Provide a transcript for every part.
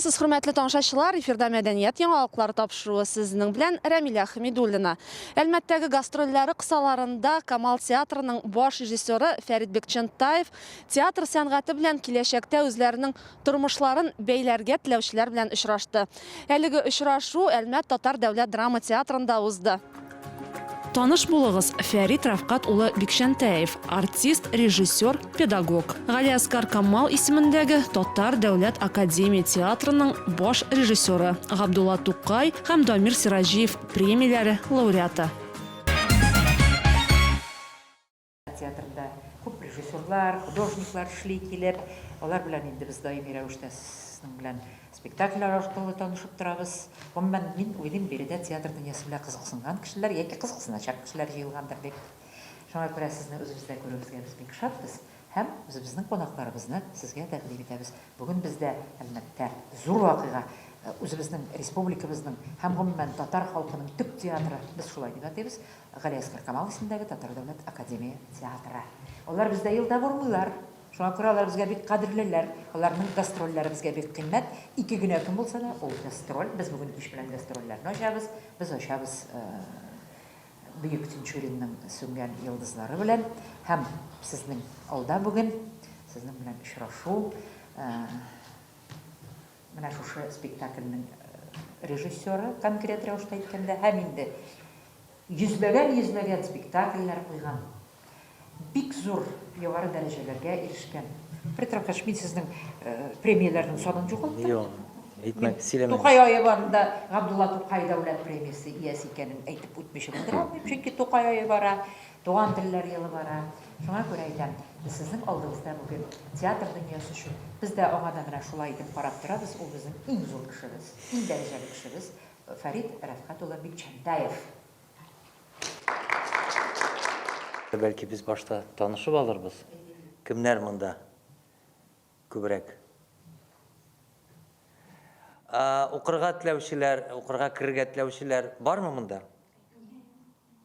Исәнмесез, хөрмәтле тамашачылар! Эфирда Мәдәният яңалыклары тапшыруы сезнең белән Рәмилә Хәмидуллина. Әлмәттәге гастрольләре кысаларында Камал театрының баш режиссеры Фәрит Бекчентаев театр сәнгате белән киләчәктә үзләренең тормышларын бәйләргә теләүчеләр белән очрашты. Әлеге очрашу Әлмәт татар дәүләт драма театрында узды. Таныш булыгыз, Фәрит Рафкат улы Бикчәнтәев, артист, режиссер, педагог. Галиәсгар Камал исемендәге Татар дәүләт академия театрының баш режиссеры, Габдулла Тукай һәм Дамир Сираҗиев премияләре лауреаты. Театрында күп режиссерлар, художниклар эшли килеп. Алар белән инде без даими рәвештә сезнең белән спектакльләр аркылы танышып торабыз. Гомумән, мин уйлыйм, биредә театр дөньясы белән кызыксынган кешеләр яки кызыксыначак кешеләр җыелгандыр дип. Шуңа күрә сезне үзебездә күрүебезгә без бик шатбыз һәм үзебезнең кунакларыбызны сезгә тәкъдим итәбез. Бүген бездә, Әлмәттә, зур вакыйга, үзебезнең республикабызның һәм, гомумән, татар халкының төп театры, без шулай дип атыйбыз, Галиәсгар Камал исемендәге Татар дәүләт академия театры. Алар бездә ел да булмыйлар. Шуңа күрә алар безгә бик кадерлеләр. Аларның гастрольләре безгә бик кыйммәт. Ике генә көн булса да, ул гастроль. Без бүген кич белән гастрольләрне ачабыз. Без ачабыз Бөек Тинчуринның Сүнгән йолдызлары белән. Һәм сезнең алда бүген сезнең белән очрашу. Менә шушы спектакльнең режиссеры, конкрет рәвештә әйткәндә, һәм инде йөзләгән-йөзләгән спектакльләр куйган, бик зур югары дәрәҗәләргә ирешкән. Фәрит Рафкатович, мин сезнең премияләрнең санын югалттым. Юк, әйтмәк, сөйләмәгез. Тукай ае барында Габдулла Тукай дәүләт премиясе иясе икәнен әйтеп үтмичә булдыра алмыйм, чөнки Тукай ае бара. Туган телләр елы бара. Шуңа күрә әйтәм, без сезнең алдыгызда бүген театр дөньясы өчен, без дә аңа да менә шулай итеп карап торабыз, ул безнең иң зур кешебез, иң дәрәҗәле кешебез, Фәрит Рәфкать улы Бикчәнтәев. Бәлки без башта танышып алырбыз? Кемнәр монда күбрәк? Укырга теләүчеләр, укырга керергә теләүчеләр бармы монда?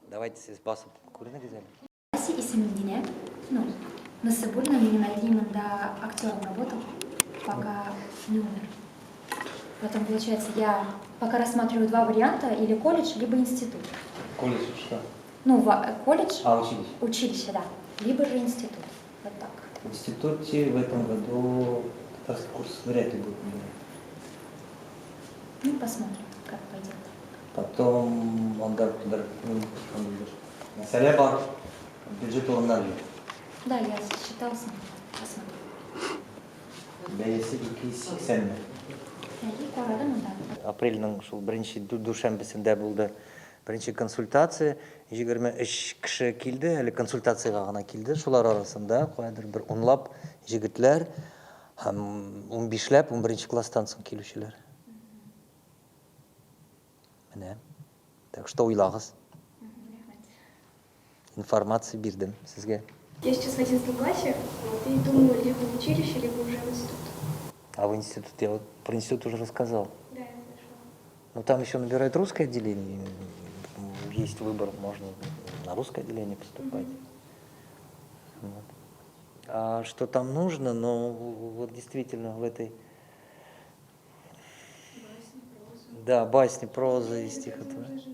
Давайте сез басып күренегез әле. Ася исемем Динә, ну, Насыбуллина, минем әти монда актером работал, пока не умер. Потом, получается, я пока рассматриваю два варианта, или колледж, либо институт. Колледж что? Ну, в, колледж. А, училище. Училище, да. Либо же институт. Вот так. В институте в этом году татарский курс вряд ли будет менять. Ну, посмотрим, как пойдет. Потом анда бер мәсьәлә бар, бюджет урыннар юк. Да, я считал сам. Посмотрим. Бәясе 280 мең. Әйе, карадым анда. Апрельнең шул беренче дүшәмбесендә булды беренче консультация. 23 кеше килде, әле консультациягә гына килде. Шулар арасында каядыр бер унлап җегетләр һәм унбишләп унберенче класстан соң килүчеләр. Менә. Так что уйлагыз. Информация бирдем сезгә. Я сейчас в 11 классе, вот, и думаю, либо в училище, либо уже в институт. А в институт, я вот про институт уже рассказал. Да, я слышала. Ну там еще набирают русское отделение, есть выбор, можно на русское отделение поступать. Вот. А что там нужно, но вот действительно в этой... Да, басни, проза и стихотворение.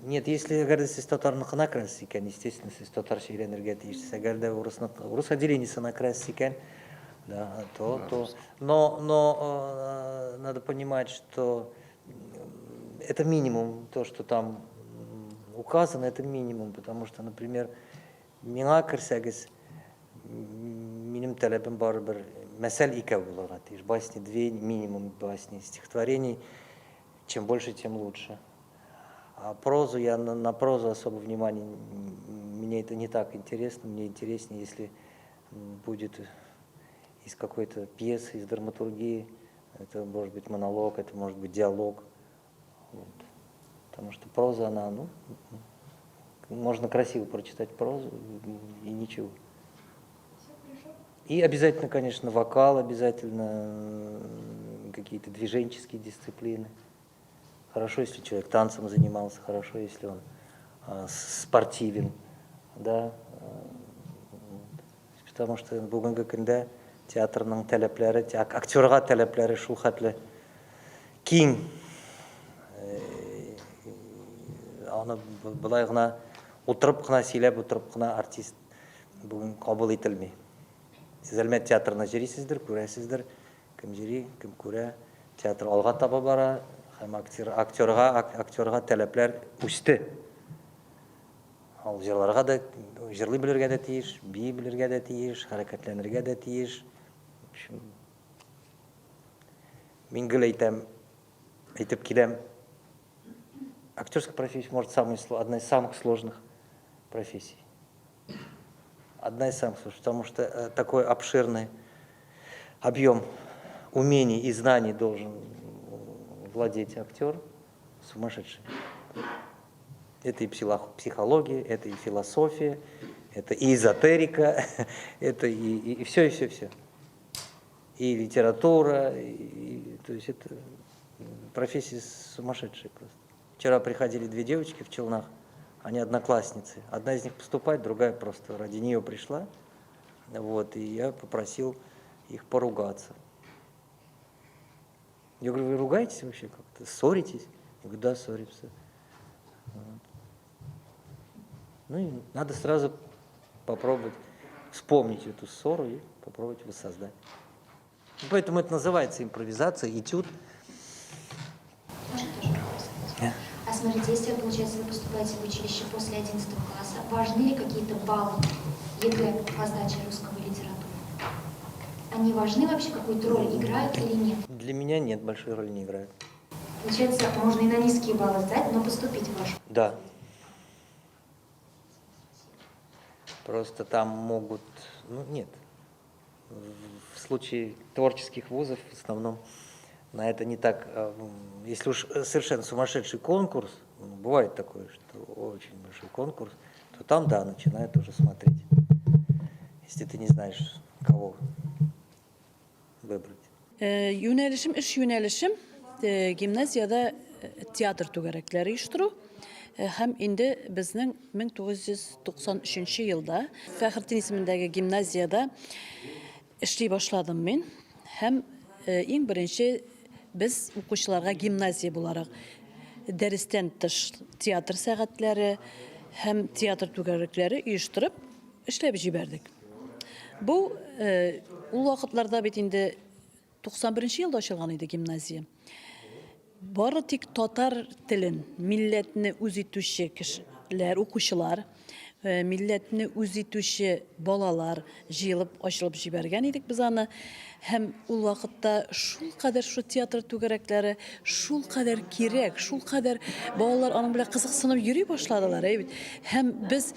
Нет, если, әгәр дә сез татарныкына керәсез икән, естественно, сез татарча өйрәнергә тиешсез. Әгәр дә урысныкы, урыс отделениесенә керәсез икән, да, то, то. Но, но надо понимать, что это минимум, то, что там указано, это минимум, потому что, например, миңа керсәгез, минем таләбем барыбер мәсәл икәү булырга тиеш. Басни две, минимум басни, стихотворений, чем больше, тем лучше. А прозу я на, на прозу особо внимания, мне это не так интересно, мне интереснее, если будет из какой-то пьесы, из драматургии, это может быть монолог, это может быть диалог. Вот. Потому что проза, она, ну, можно красиво прочитать прозу и ничего. И обязательно, конечно, вокал, обязательно какие-то движенческие дисциплины. Хорошо, если человек танцем занимался, хорошо, если он спортивен, да, потому что бүгенге көндә Театрның таләпләре, актерга таләпләре шул хәтле киң. Аны болай гына утырып кына сөйләп утырып кына артист бүген кабул ителми. Сез Әлмәт театрына җөрисездер, күрәсездер, кем җөри, кем күрә. Театр алга таба бара һәм актер, актерга, актерга таләпләр үсте. Ул җырларга да, җырлый белергә дә тиеш, бии белергә дә тиеш, хәрәкәтләнергә дә тиеш. Мин гел әйтәм, әйтеп киләм, актерская профессия, может, самая, одна из самых сложных профессий. Одна из самых сложных, потому что э, такой обширный объем умений и знаний должен владеть актер, сумасшедший. Это и психология, это и философия, это и эзотерика, это и все, и все, все. И литература, и, то есть это профессия сумасшедшая просто. Вчера приходили две девочки в Челнах, они одноклассницы. Одна из них поступает, другая просто ради нее пришла. Вот, и я попросил их поругаться. Я говорю, вы ругаетесь вообще как-то? Ссоритесь? Я говорю, да, ссоримся. Вот. Ну и надо сразу попробовать вспомнить эту ссору и попробовать воссоздать. Поэтому это называется импровизация, этюд. Можно тоже вопрос задать? А смотрите, если, получается, вы поступаете в училище после 11 класса, важны ли какие-то баллы ЕГЭ по сдаче русского литературы? Они важны вообще, какую-то роль играют или нет? Для меня нет, большой роли не играют. Получается, можно и на низкие баллы сдать, но поступить в вашу. Да. Просто там могут... Ну, нет. В случае творческих вузов в основном на это не так... Если уж совершенно сумасшедший конкурс, ну, бывает такое, что очень большой конкурс, то там, да, начинают уже смотреть. Если ты не знаешь, кого выбрать. Юнәлешем, эш юнәлешем гимназиядә театр түгәрәкләре оештыру. Һәм инде безнең 1993 елда Фәхретдин исемендәге гимназиядә эшли башладым мин. Һәм иң беренче без укучыларга гимназия буларак дәрестән тыш театр сәгатьләре һәм театр түгәрәкләре оештырып эшләп җибәрдек. Бу ул вакытларда бит инде 91 нче елда ачылган иде гимназия. Бары тик татар телен, милләтне үз итүче кешеләр, укучылар, милләтне үз итүче балалар җыелып ачылып җибәргән идек без аны. Һәм ул вакытта шулкадәр шушы театр түгәрәкләре шулкадәр кирәк, шулкадәр балалар аның белән кызыксынып йөри башладылар, әйе бит. Һәм без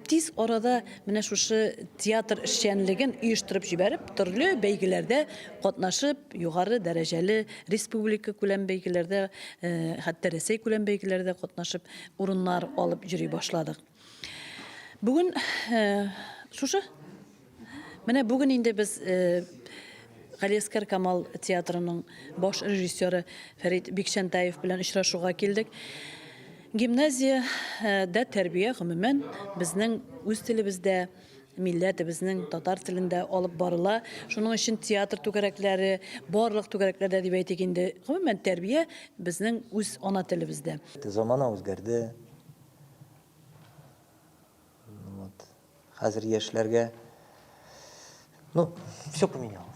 Тиз арада менә шушы театр эшчәнлеген оештырып җибәреп, төрле бәйгеләрдә катнашып, югары дәрәҗәле республика күләм бәйгеләрдә, хәтта Рәсәй күләм бәйгеләрдә катнашып, урыннар алып йөри башладык. Бүген шушы. Менә бүген инде без Галиәскәр Камал театрының баш режиссеры Фәрит Бикчәнтаев белән очрашуга килдек. Гимназиядә тәрбия гомумән безнең үз телебездә, милләтебезнең татар телендә алып барыла. Шуның өчен театр түгәрәкләре, барлык түгәрәкләрдә дип әйтик инде, гомумән тәрбия безнең үз ана телебездә. Замана үзгәрде. Вот. Хәзер яшьләргә, ну, все поменялось.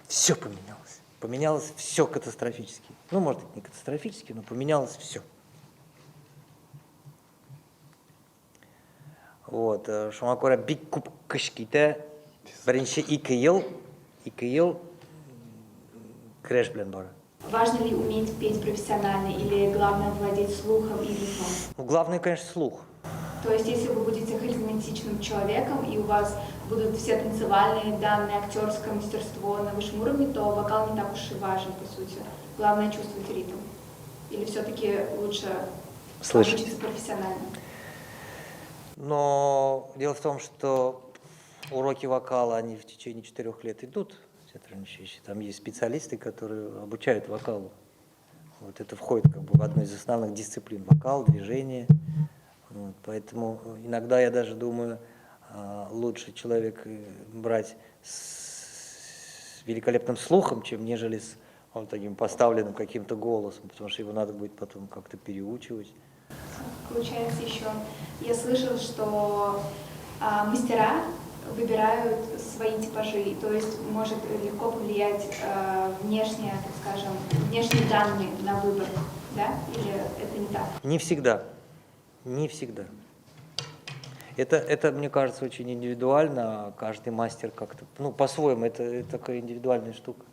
Все поменялось. Поменялось все катастрофически. Ну, может быть, не катастрофически, но поменялось все. Вот, шуңа күрә бик күп көч китә. Беренче ике ел, ике ел көрәш белән бара. Важно ли уметь петь профессионально или главное владеть слухом и ритмом? Ну, главное, конечно, слух. То есть, если вы будете харизматичным человеком и у вас будут все танцевальные данные, актерское мастерство на высшем уровне, то вокал не так уж и важен, по сути. Главное чувствовать ритм. Или все-таки лучше слышать обучиться профессионально? Но дело в том, что уроки вокала, они в течение 4 лет идут. Театральном училище. Там есть специалисты, которые обучают вокалу. Вот это входит как бы в одну из основных дисциплин. Вокал, движение. Вот, поэтому иногда я даже думаю, лучше человек брать с с великолепным слухом, чем нежели с вот таким поставленным каким-то голосом, потому что его надо будет потом как-то переучивать. Получается еще, я слышала, что а, мастера выбирают свои типажи, то есть может легко повлиять э, внешние, так скажем, внешние данные на выбор, да? Или это не так? Не всегда. Не всегда. Это, это, мне кажется, очень индивидуально. Каждый мастер как-то, ну, по-своему, это, это такая индивидуальная штука.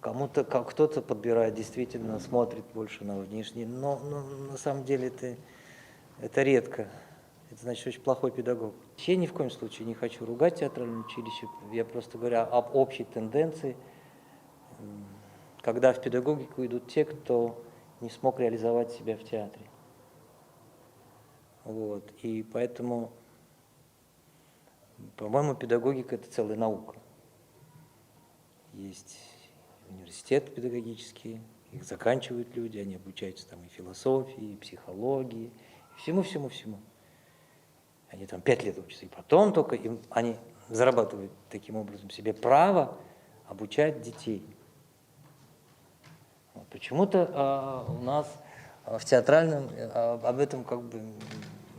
Кому-то, как кто-то подбирает, действительно смотрит больше на внешний, но, но на самом деле это, это редко. Это значит очень плохой педагог. Я ни в коем случае не хочу ругать театральное училище, я просто говорю об общей тенденции, когда в педагогику идут те, кто не смог реализовать себя в театре. Вот. И поэтому, по-моему, педагогика – это целая наука. Есть университеты педагогические, их заканчивают люди, они обучаются там и философии, и психологии, и всему-всему-всему. Они там пять лет учатся, и потом только им, они зарабатывают таким образом себе право обучать детей. Вот. Почему-то э, у нас в театральном э, об этом как бы,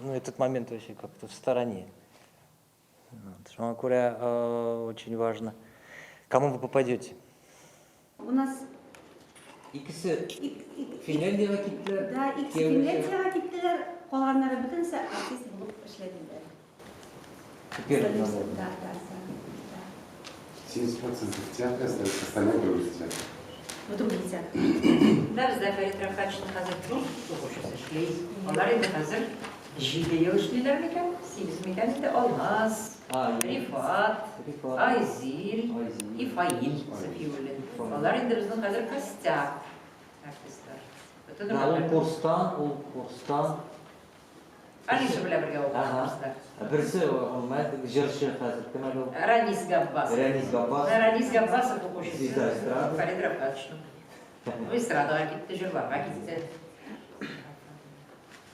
ну, этот момент вообще как-то в стороне. Вот. Шуңа күрә э, очень важно, кому вы попадете. У нас Икесе Финляндиягә киттеләр. Да, икесе Финляндиягә киттеләр, калганнары бөтенесе артист булып эшләделәр. Теперь Да. 70% в театре остается, остальное в других театрах. В других театрах. Да, бездә Фәрит Рәфкатовичның хәзер дүрт укучысы эшли. Алар инде хәзер җиде ел эшлиләр микән, сигез микән инде Алмаз, Рифат, Айзил и Фаил Сафиуллин. Алар инде безнең хәзер костяк артистлар. Бөтен Да, ул рольләрне. курстан, ул курстан. Алиша белән бергә укыган Ага. курста. Берсе гомумән җырчы хәзер кем әле ул? Ранис Габбасов. Ранис Габбасов. Ранис Габбасов укучысы. Звезда эстрады. Фәрит Рәфкатовичның. Ну, эстрадага китте, җырларга китте.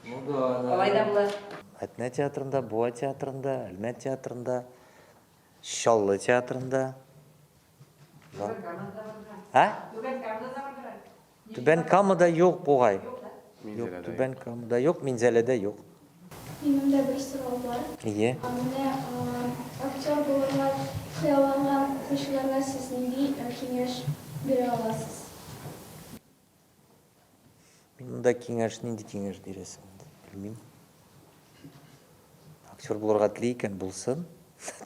Ну да, да. Алай да була. Әтнә театрында, Буа театрында, Әлмәт театрында, Чаллы театрында. Бар. А? Түбән Камада юк бугай. Юк, Минзәләдә Түбән Камада юк, Минзәләдә юк. Минем дә бер сорау бар. Ие. А, Менә а, актер булырга хыялланган укучыларга сез нинди э, киңәш бирә аласыз? Мин монда киңәш, нинди киңәш бирәсең инде, белмим. Актер булырга тели икән, булсын.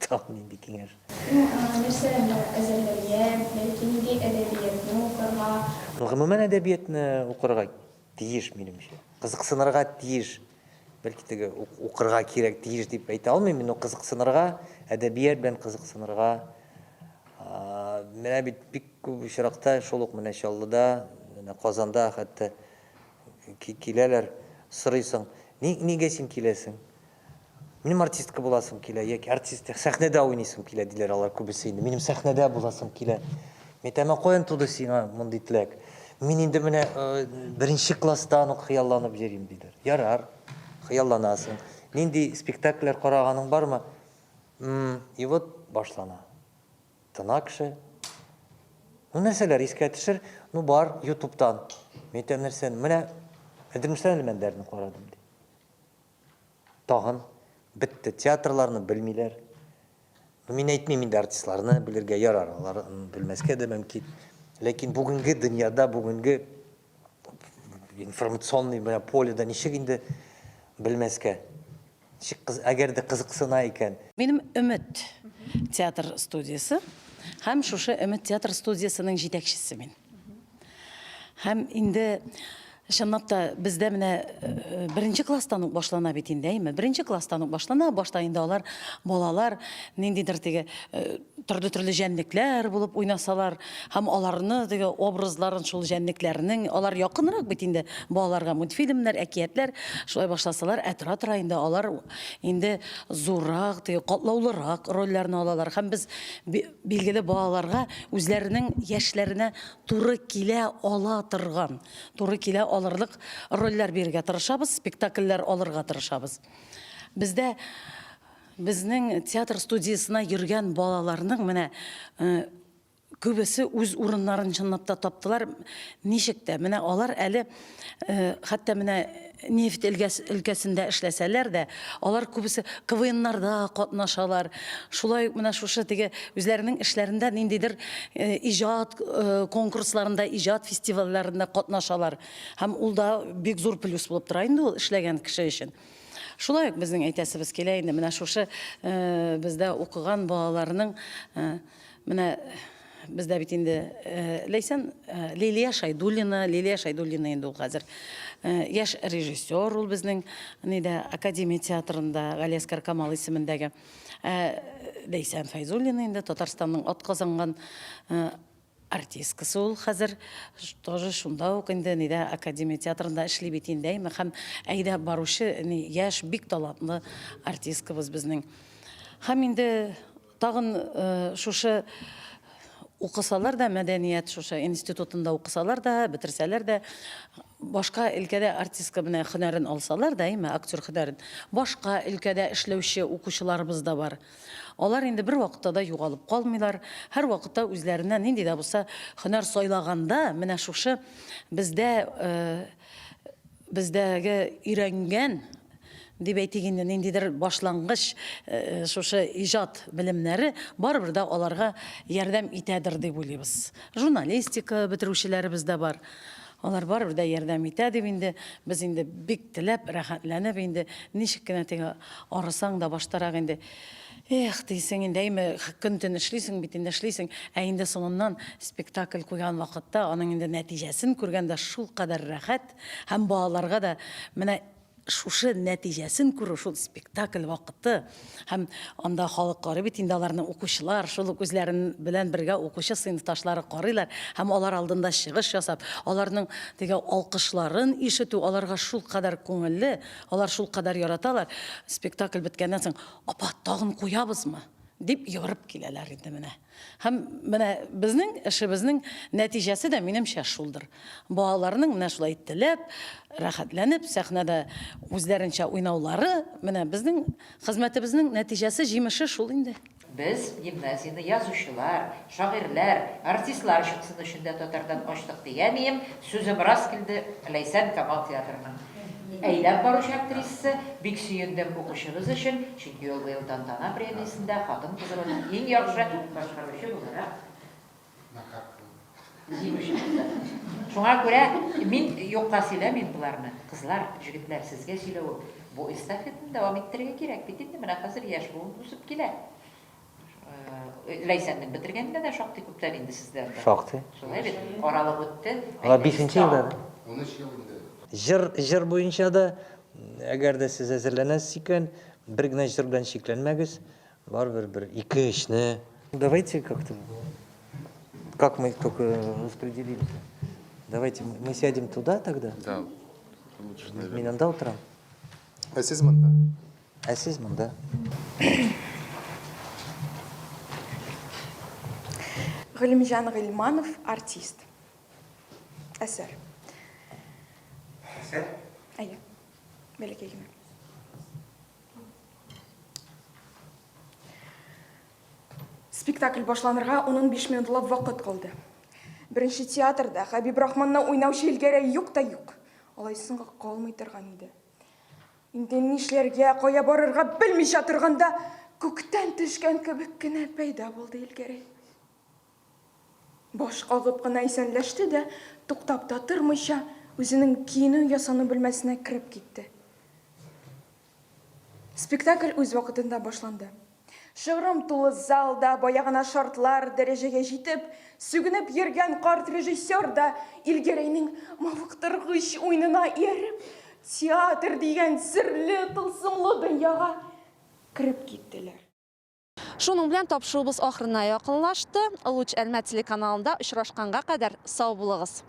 Тагын нинди киңәш? Ну, а, нәрсәләрне әзерләргә, бәлки нинди әдәбиятны укырга? Ну, гомумән әдәбиятны укырга тиеш, минемчә. Кызыксынырга тиеш. Бәлки теге укырга кирәк тиеш дип әйтә алмыйм, но кызыксынырга, әдәбият белән кызыксынырга. Менә бит бик күп очракта шул ук менә Чаллыда, менә Казанда хәтта киләләр, сорыйсың, ни, нигә син киләсең? Минем артистка буласым килә, яки артист сәхнәдә уйныйсым килә диләр алар күбесе инде. Минем сәхнәдә буласым килә. Мин әйтәм, каян туды сиңа мондый теләк? Мин инде менә э, беренче класстан ук хыялланып йөрим диләр. Ярар, хыялланасың. Нинди спектакльләр караганың бармы? И вот башлана. Тына кеше. Ну, нәрсәләр искә төшер? Ну, бар, Ютубтан. Мин әйтәм, нәрсәне? Менә Әлдермештән Әлмәндәрне карадым ди. Тагын бетте. Театрларны белмиләр. Ну, мин әйтмим инде артистларны белергә ярар, алар белмәскә дә мөмкин. Ләкин бүгенге дөньяда, бүгенге информационный менә поледа ничек инде белмәскә? Ничек кыз, әгәр дә кызыксына икән. Минем Өмет театр студиясе һәм шушы Өмет театр студиясенең җитәкчесе мин. Һәм инде чынлап та бездә менә э, беренче класстан ук башлана бит инде, әйме? Беренче класстан ук башлана, башта инде алар балалар ниндидер теге э, төрле-төрле җәнлекләр булып уйнасалар һәм аларны теге образларын шул җәнлекләрнең алар якынрак бит инде балаларга мультфильмнар, әкиятләр шулай башласалар, ә тора-тора инде алар инде зуррак, теге катлаулырак рольләрне алалар һәм без билгеле балаларга үзләренең яшьләренә туры килә ала торган, туры килә алырлык рольләр бирергә тырышабыз, спектакльләр алырга тырышабыз. Бездә безнең театр студиясенә йөргән балаларның менә э, Күбесе үз урыннарын чынлап та таптылар. Ничек тә, менә алар әле хәтта менә нефть өлкәсендә эшләсәләр дә, алар күбесе КВНнарда катнашалар. Шулай ук менә шушы теге үзләренең эшләрендә ниндидер иҗат конкурсларында, иҗат фестивальләрендә катнашалар. Һәм ул да бик зур плюс булып тора инде ул эшләгән кеше өчен. Шулай ук безнең әйтәсебез килә инде, менә шушы бездә укыган балаларның Менә бездә бит инде Ләйсән, Лилия Шайдуллина, Лилия Шайдуллина инде ул хәзер яшь режиссер ул безнең нидә Академия театрында Галиәсгар Камал исемендәге. Ләйсән Фәйзуллина инде Татарстанның атказанган артисткасы ул хәзер тоже шунда ук инде нидә Академия театрында эшли бит инде, әйме? Һәм әйдәп баручы ни яшь, бик талантлы артисткабыз безнең. Һәм инде Тагын шушы укысалар да, мәдәният шушы институтында укысалар да, бетерсәләр дә, башка өлкәдә артистка менә һөнәрен алсалар да, әйме, актер һөнәрен, башка өлкәдә эшләүче укучыларыбыз да бар. Алар инде бер вакытта да югалып калмыйлар, һәрвакытта үзләренә нинди дә булса һөнәр сайлаганда, менә шушы бездә бездәге өйрәнгән дип әйтик инде, ниндидер башлангыч шушы иҗат белемнәре барыбер дә аларга ярдәм итәдер дип уйлыйбыз. Журналистика бетерүчеләребез дә бар. Алар барыбер дә ярдәм итә дип инде без инде бик теләп, рәхәтләнеп инде ничек кенә теге арысаң да баштарак инде эх дисең инде, әйме, көн-төн эшлисең бит инде, эшлисең, ә инде соңыннан спектакль куйган вакытта аның инде нәтиҗәсен күргәндә шулкадәр рәхәт һәм балаларга да менә шушы нәтиҗәсен күрү, шул спектакль вакыты һәм анда халык карый бит инде аларны, укучылар, шул ук үзләрен белән бергә укучы сыйныфташлары карыйлар һәм алар алдында чыгыш ясап, аларның теге алкышларын ишетү аларга шулкадәр күңелле, алар шулкадәр яраталар. Спектакль беткәннән соң, Апа, тагын куябызмы? дип йөгереп киләләр инде менә. Һәм менә безнең эшебезнең нәтиҗәсе дә, минемчә, шулдыр. Балаларның менә шулай теләп, рәхәтләнеп сәхнәдә үзләренчә уйнаулары, менә безнең хезмәтебезнең нәтиҗәсе, җимеше шул инде. Без гимназияне язучылар, шагыйрьләр, артистлар чыксын өчен дә татардан ачтык дигәнием, сүзем рас килде, Ләйсән Камал театрының әйдәп баручы актрисасы, бик сөендем укучыбыз өчен, чөнки ул быел Тантана премиясендә хатын-кыз ролен иң яхшы башкаручы буларак җиңүче булды. Шуңа күрә мин юкка сөйләмим боларны, кызлар, җегетләр, сезгә сөйләвем, бу эстафетаны дәвам иттерергә кирәк бит инде, менә хәзер яшь буын үсеп килә. Ләйсәннең бетергәненә дә шактый күптән инде сездә анда. Шактый. Шулай бит, аралык үтте. Алар бишенче елда да. 13 ел инде. Җыр, җыр буенча да, әгәр дә сез әзерләнәсез икән, бер генә җыр белән чикләнмәгез, барыбер бер ике-өчне. Давайте как-то, как мы только распределимся. Давайте мы сядем туда тогда. Да, лучше, наверное. Мин анда утырам. Ә сез монда? Ә сез монда. Галимҗан Гыйльманов, артист. Әсәр. Әсәр? Әйе. Бәләкәй генә. Спектакль башланырга унбиш минутлап вакыт калды. Беренче театрда Хәбибрахманны уйнаучы Илгәрәй юк та юк. Алай соңга калмый торган иде. Инде нишләргә, кая барырга белмичә торганда, күктән төшкән кебек кенә пәйда булды Илгәрәй. Баш кагып кына исәнләште дә, туктап та тормыйча, үзенең киенү-ясану бүлмәсенә кереп китте. Спектакль үз вакытында башланды. Шыгрым тулы зал да, баягына шартлар дәрәҗәгә җитеп, сүгенеп йөргән карт режиссер да Илгәрәйнең мавыктыргыч уенына ияреп, театр дигән серле, тылсымлы дөньяга кереп киттеләр. Шуның белән тапшыруыбыз ахырына якынлашты. Луч Әлмәт телеканалында очрашканга кадәр сау булыгыз!